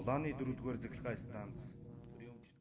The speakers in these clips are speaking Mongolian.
Улааны 4-р цахилгаан станц төрийн өмчт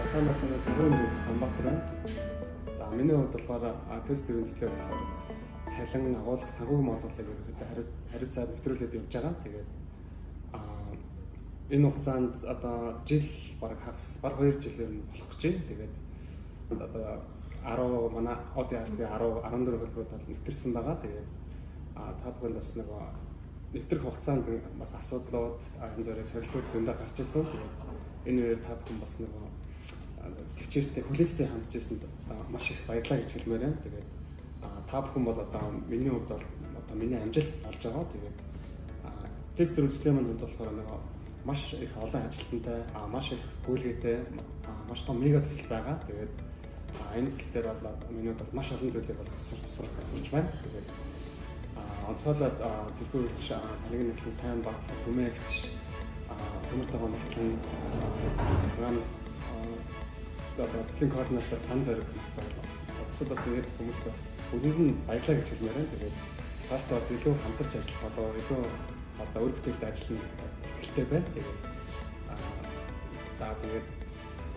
Сайн байцгаана уу, санхүүгийн зөвлөх Ганбаатар байна. За, миний хувьд болохоор тест төвөнцлөөр болохоор цалин агуулах санхүүгийн модулыг ерөнхийдөө хариуцаад нэвтрүүлээд явж байгаа. Тэгээд энэ хугацаанд одоо жил бараг хагас бараг 2 жил ер нь болох гэж байна. Тэгээд одоо 10 манай ODRP 10 14 хөлбөрөд бол нэвтэрсэн байгаа. Тэгээд та бүхэнд бас нөгөө нэвтрэх хугацаанд бас асуудлууд янз бүрийн сорилтууд зөндөө гарч ирсэн. Тэгээд энэ үеэр та бүхэн бас нөгөө төвчээртэй хүлээстэй хандж ирсэнд маш их баярлалаа гэж хэлмээр байна. Тэгээд та бүхэн бол одоо миний хувьд бол одоо миний амжилт болж байгаа. Тэгээд тест үзлийн маань хувьд болохоор нөгөө маш их олон ажилтнтай, маш их гүйлгээтэй, маш том мега төсөл байгаа. Тэгээд энэ төсөл дээр бол миний хувьд маш олон зүйлийг бол сурч байна. Тэгээд онцгойлоод цэлбэр хүч цалингийн нэгтлэн сайн баг көмөгч төмөр тогоон нэгтлэн программист одоо төслийн координатор Пан Зориг бусад бас нэр хүмүүст бас бүгдэнд нь баярлалаа гэж хэлмээр байна. Тэгээд цаашдаа бас илүү хамтарч ажиллах болоо илүү одоо үр бүтээлтэй ажиллана итгэлтэй байна. Тэгээд за тэгээд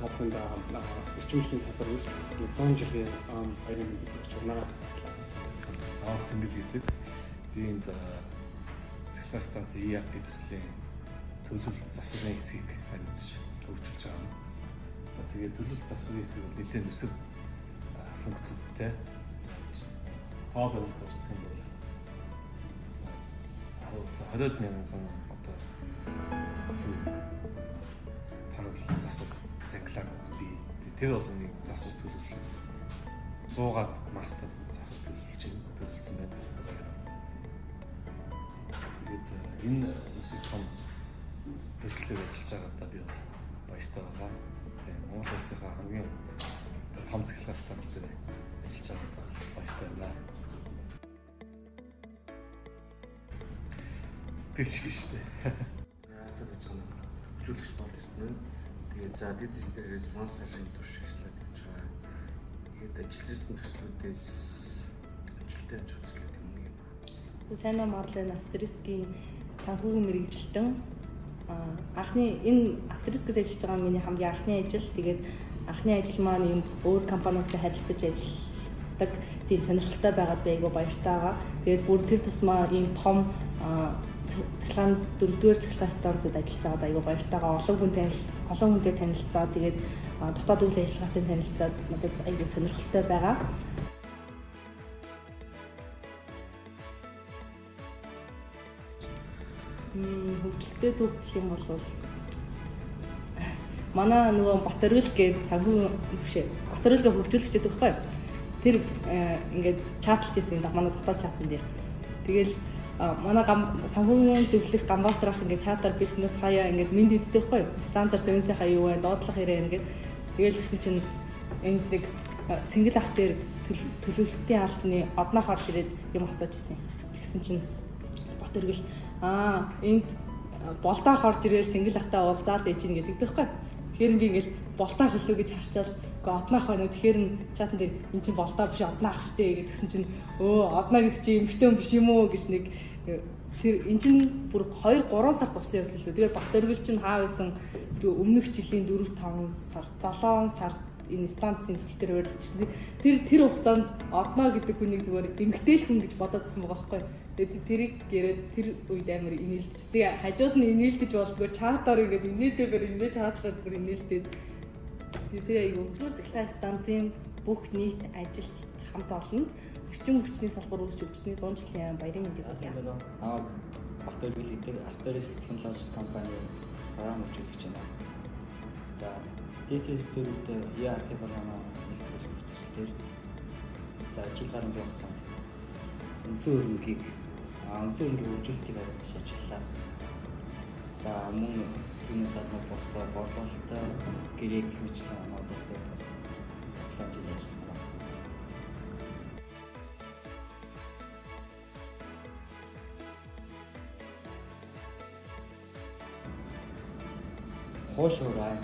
та бүхэнд эрчим хүчний салбар үүсч өгсөн 100 жилийн баярын мэндийг хүргэж байна. Аваад цэнгэл гэдэг. Би энд цахилгаан станц ERP төслийн төлөвлөлт засварын хэсгийг хариуцж хөгжүүлж байгаа юм. За, тэгээд төлөвлөлт засварын хэсэг бол нэлээд өсөв функцүүдтэй. За, тоо баримт орчих юм бол за 20 мянган одоо зөв тоноглол засвар зангилаа би тэр болгоныг засвар төлөвлөл 100-аад мастер засвар төлөвлөж төлөвлөсөн байна. Тэгээд энэ өсөж том төслөөр ажиллаж байгаадаа би бол баяртай байгаа. Тийм, Монгол улсынхаа хамгийн том цахилгаан станц дээр ажиллаж байгаадаа баяртай байна. Тэр шиг шүү дээ. За, сайн байцгаана уу. Хөгжүүлэгч бол Эрдэнэ. Тэгээд за дэдэс дээр 6 сарын турш ажиллаад явж байгаа. Тэгээд ажилласан төслүүдээс амжилттай явж байгаа төслүүд юм нэг юм. Сайн уу, Марлен Астерискийн санхүүгийн мэргэжилтэн. Анхны энэ Астерискэд ажиллаж байгаа миний хамгийн анхны ажил. Тэгээд анхны ажил маань ийм өөр компаниудтай харилцаж ажилладаг тийм сонирхолтой байгаад би айгүй баяртай байгаа. Тэгээд бүр тэр тусмаа ийм том цахилгаан 4-р цахилгаан станцад ажиллаж байгаад айгүй баяртай байгаа. Олон хүнтэй танилцаад тэгээд дотоод үйл ажиллагаатай танилцаад надад айгүй сонирхолтой байгаа. Хөгжилтэй түүх гэх юм бол манай нөгөө Батөргөл гээд санхүү биш ээ. Батөргөлгээ хөгжүүлэгч гэдэг байхгүй юу? Тэр ингээд чатлж ирсэн юм манай дотоод чатан дээр. Тэгэл манай санхүүгийн зөвлөх Ганбаатар ах ингээд чатаар биднээс хаяа ингээд мэд иддэг байхгүй юу? Стандарт сервисийнхаа юу вэ? Доотлох хэрэг ингээд тэгэл гэсэн чинь энд нэг цэнгэл ах дээр төлөвлөлтийн албаны одноох орж ирээд юм асууж ирсэн. Тэгсэн чинь Батөргөл энд болдаах орж ирээл цэнгэл ахтай уулзаал ээж ин гэдэг байхгүй. Тэгэхээр би ингээл болтаах илүү гэж харчаал үгүй одноох байна. Тэгэхээр нь чатан дээр эн чинь болтаа биш одноох штэ гэдгсэн чинь одноо гэдэг чинь эмэгтэй хүн биш юм уу гэж нэг тэр эн чинь бүр 2 3 сард болсон явдал лээ. Тэгээд Батөргөл чинь хаа байсан өмнөх жилийн 4 5 сар 7 сард энэ станцын төсөл дээр ойрлчихсан. Тэр хугацаанд одноо гэдэг хүнийг зүгээр эмэгтэй л хүн гэж бодоодсэн байгаа байхгүй. Тэгээд тэрийг яриад тэр үед амар инээлдэж. Тэгээ хажууд нь инээлдэж болдгоо чатаар ингээд инээдээр инээж хаатлаад бүр инээлдээд. Тэр айгуу цахилгаан станцын бүх нийт ажилчид хамт олонд эрчим хүчний салбар үүсч өвчсөний 100 жилийн баярын мэндийг хүргье. Намайг Батөргөл гэдэг Asteris Technologies компани програм хөгжүүлэгч байна. За DCS 4-д ERP програмаа нэгтгэх төсөл дээр за жил гаруй хугацаанд үндсэн хөрөнгийг хөгжүүлэлтийг хариуцж ажиллалаа. За мөн түүнээс гадна бусдаа борлуулалтаа гэрээг хэмжлэн модуль дээр бас тодорхой хэмжээнд ажилласан байна. Хуушурай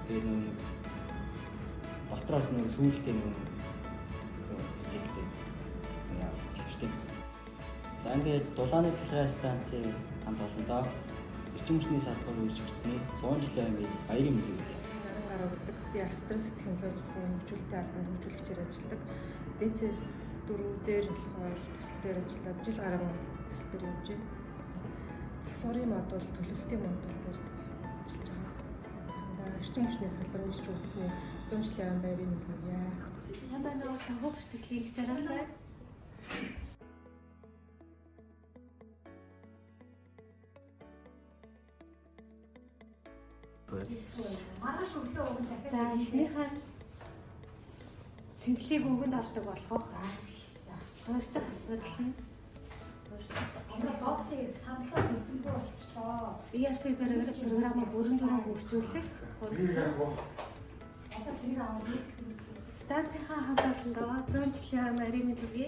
тэгээд нэг дотроос нэг сүүлдээ нэг стиктэй яа хөвчтэй гэсэн. За ингээд дулааны цахилгаан станцын хамт олондоо эрчим хүчний салбар үүсч хүрсний 100 жилийн өмнө баярын мэндийг хүргье. Гараа өгдөг. Би Asteris Technologies-ийн хөгжүүлэлтийн албанд хөгжүүлэгчээр ажилладаг. DCS 4 дээр болохоор төсөл дээр ажиллаад жил гаруй төсөл дээр явж байна. Засварын модуль, төлөвлөлтийн модуль дээр ажиллаж байгаа. Эрчим хүчний салбар үүсч үзсний 100 жилийн баярын мэнд хүргье. Сайн байна уу? Санхүү бүртгэлийн хичээлээ. За эхнийхээ цэнгэлийг өнгөнд ордог болгох. Хоёр дахь асуудал нь ERP програмыг бүрэн дүрэн хөгжүүлэх. Станцынхаа хамт олондоо 100 жилийн баярын мэнд хүргье.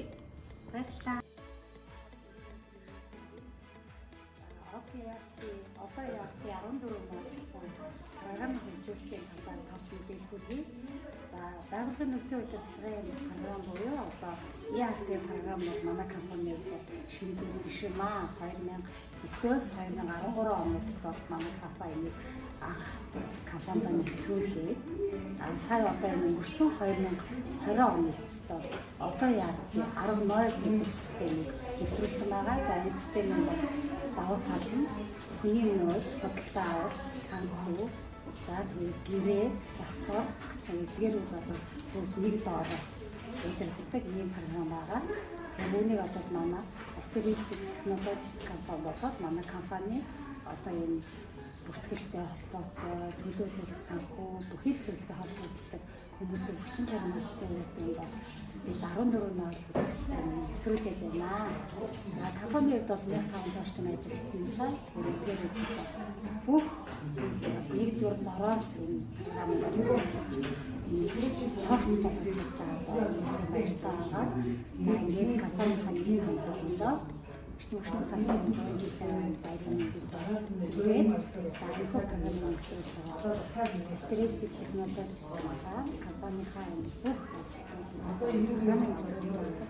Баярлалаа. Одоо ERP 14 модулсан програм хөгжүүлэхийн талаар товч мэдээлэл хүргэе. За байгууллагын нөхцөл удирдлагын програм буюу одоо ERP програм бол манай компанид бол шинэ зүйл биш юм аа. 2009-өөс 2013 онд бол манай компани энийг анх компанид нэвтрүүлээд сая одоо энэ өнгөрсөн 2020 оны эцэст бол одоо ERP 10.0 гэдэг системийг нэвтрүүлсэн байгаа. За энэ систем нь бол давуу тал нь хүний нөөц, худалдаа авалт, санхүү, за тэгээд гэрээ, засвар гэсэн эдгээрүүд бол бүгд нэг доороос удирддаг ийм програм байгаа. Үүнийг бол манай Asteris Technologies компани болоод манай компани одоо энэ бүртгэлтэй холбоотой, төлөөлөлт, санхүү бүхий л зүйлтэй холбогддог хүмүүсийн хүчин чармайлттай юм бол бид 14.0 гэдэг системийг нэвтрүүлээд байна. За компани хувьд бол 1500 орчим ажилтнтай. Тэгэхээр эдгээр бүх нэг дүр дороос энэ програмыг цогц болгож явж байгаа баяртай байгаа. Ингээд компанийн нэгэн хамт олондоо эрчим хүчний салбарын 100 жилийн баярын мэндийг хүргээд за энэхүү програмыг нэвтрүүлж байгаа Asteris Technologies компанийнхаа бүх ажилтнууд,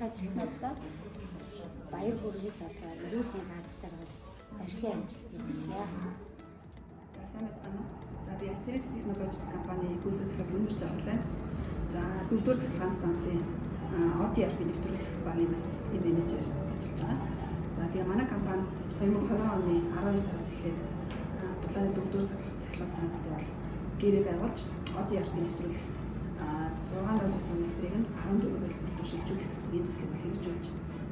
ажилтнуудаа баяр хүргэж одоо эрүүл мэнд аз жаргал ажлын амжилтыг хүсье. Сайн байцгаана уу? За би Asteris Technologies компани гүйцэтгэх захирал Үнэр Жаргал байна. За дөрөвдүгээр цахилгаан станцын ODRP нэвтрүүлэх багийн бас төслийн менежер ажиллаж байгаа. За тэгээ манай компани 2020 оны 12 сараас эхлээд дулааны дөрөвдүгээр цахилгаан станцтай бол гэрээ байгуулж ODRP нэвтрүүлэх 6.9 хэлбэрийг нь 14 хэлбэр рүү шилжүүлэх гэсэн энэ төслийг хэрэгжүүлж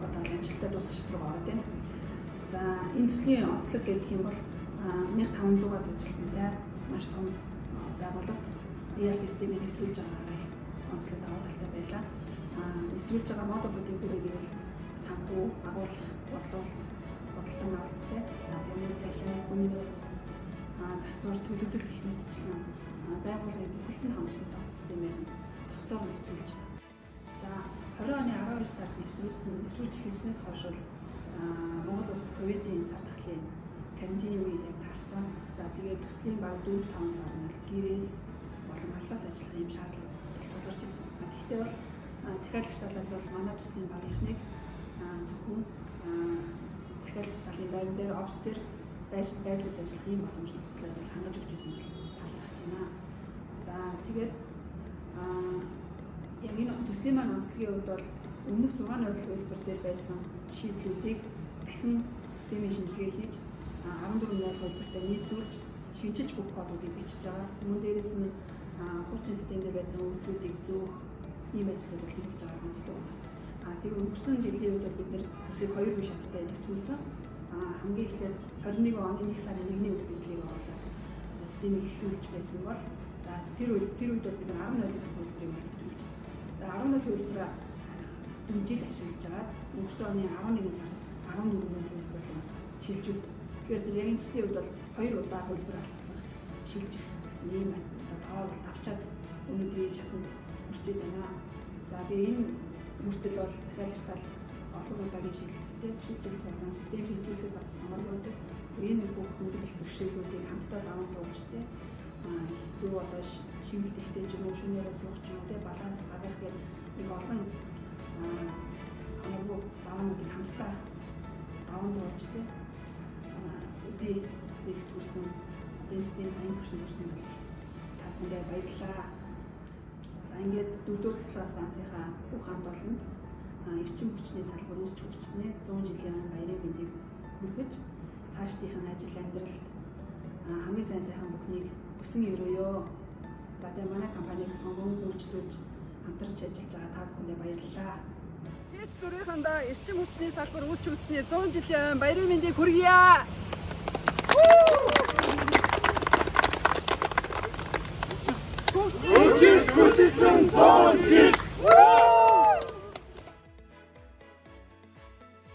одоо амжилттай дуусгах шат руу ороод байна. За энэ төслийн онцлог гэх юм бол 1500-аад ажилтнтай маш том байгууллагт ERP системийг нэвтрүүлж байгаагаар их онцлог давуу талтай байлаа. Нэвтрүүлж байгаа модулуудын бүрийг гэвэл санхүү, агуулах, борлуулалт, худалдан авалттай. За тэрний цалин, хүний нөөц, засвар, төлөвлөлт гэх мэтчлэн байгууллагын бүхэлд нь хамарсан цогц системээр нь цогцоор нэвтрүүлж байгаа. За 20 оны 12 сард нэвтрүүлж эхэлснээс хойш бол Монгол улсад ковидын цар тахлын карантины үе яг таарсан. За тэгээд төслийн баг 4-5 сар нь бол гэрээс гадаадаас ажиллах ийм шаардлага тулгарч ирсэн. Гэхдээ бол захиалагч талаас бол манай төслийн багийнхныг зөвхөн захиалагч талын байран дээр офис дээр байрлаж ажиллах ийм боломж нөхцөлөөр бол хангаж өгч ирсэн бол талархаж байна. За тэгээд яг энэ төслийн маань онцлогийн хувьд бол өмнөх 6.0 хувилбар дээр байсан шийдлүүдийг дахин системийн шинжилгээ хийж 14.0 хувилбартай нийцүүлж шинчилж бүх кодуудыг бичиж байгаа. Мөн дээрээс нь хуучин систем дээр байсан өгөгдлүүдийг зөөх ийм ажлууд бол хийгдэж байгаа онцлог байна. Тэгээ өнгөрсөн жилийн үед бол бид нэр төслийг хоёр үе шаттай нэвтрүүлсэн. Хамгийн эхлээд 21 оны 1 сарын 1-ний өдөр бидлийг оруулаад системийг эхлүүлж байсан бол за тэр үед бол бид нар 10.0 хувилбарыг бол нэвтрүүлж байсан. 10.0 хувилбараа дэмжил ашиглаж агаад өнгөрсөн оны 11 сараас 14.0 хувилбар руу шилжүүлсэн. Тэгэхээр зэрэг яг энэ төслийн үед бол хоёр удаа хувилбар алгасах шилжих гэсэн ийм одоо тоо бол давчаад өнөөдрийн шатанд хүрчээд байна. За тэгээ энэ хүртэл бол захиалагч тал олон удаагийн шилжилттэй шилжилт болон систем шилжүүлэхэд бас хамааргүй байдаг. Энэ бүх хүндрэл бэрхшээлүүдийг хамтдаа даван туулж тэ хэцүү одоо шимэлт ихтэй ч юм уу шөнөөрөө суух ч юм уу тэ баланс гаргах гэх их олон хамааргүй даваануудыг хамтдаа даван туулж тэ өдий зэрэгт хүрсэн одоо систем аян түвшинд хүрсэн бол та бүхэндээ баярлалаа. За ингээд дөрөвдүгээр цахилгаан станцынхаа бүх хамт олонд эрчим хүчний салбар үүсч хөгжсөний 100 жилийн баярын мэндийг хүргэж цаашдынх нь ажил амьдралд хамгийн сайн сайхан бүхнийг хүсэн өрөөё. За тэгээ манай компанийг сонгон үйлчлүүлж хамтарч ажиллаж байгаа та бүхэндээ баярлалаа. ТЭЦ дөрвийнхэндээ эрчим хүчний салбар үүсч хөгжсөний 100 жилийн баярын мэндийг хүргье.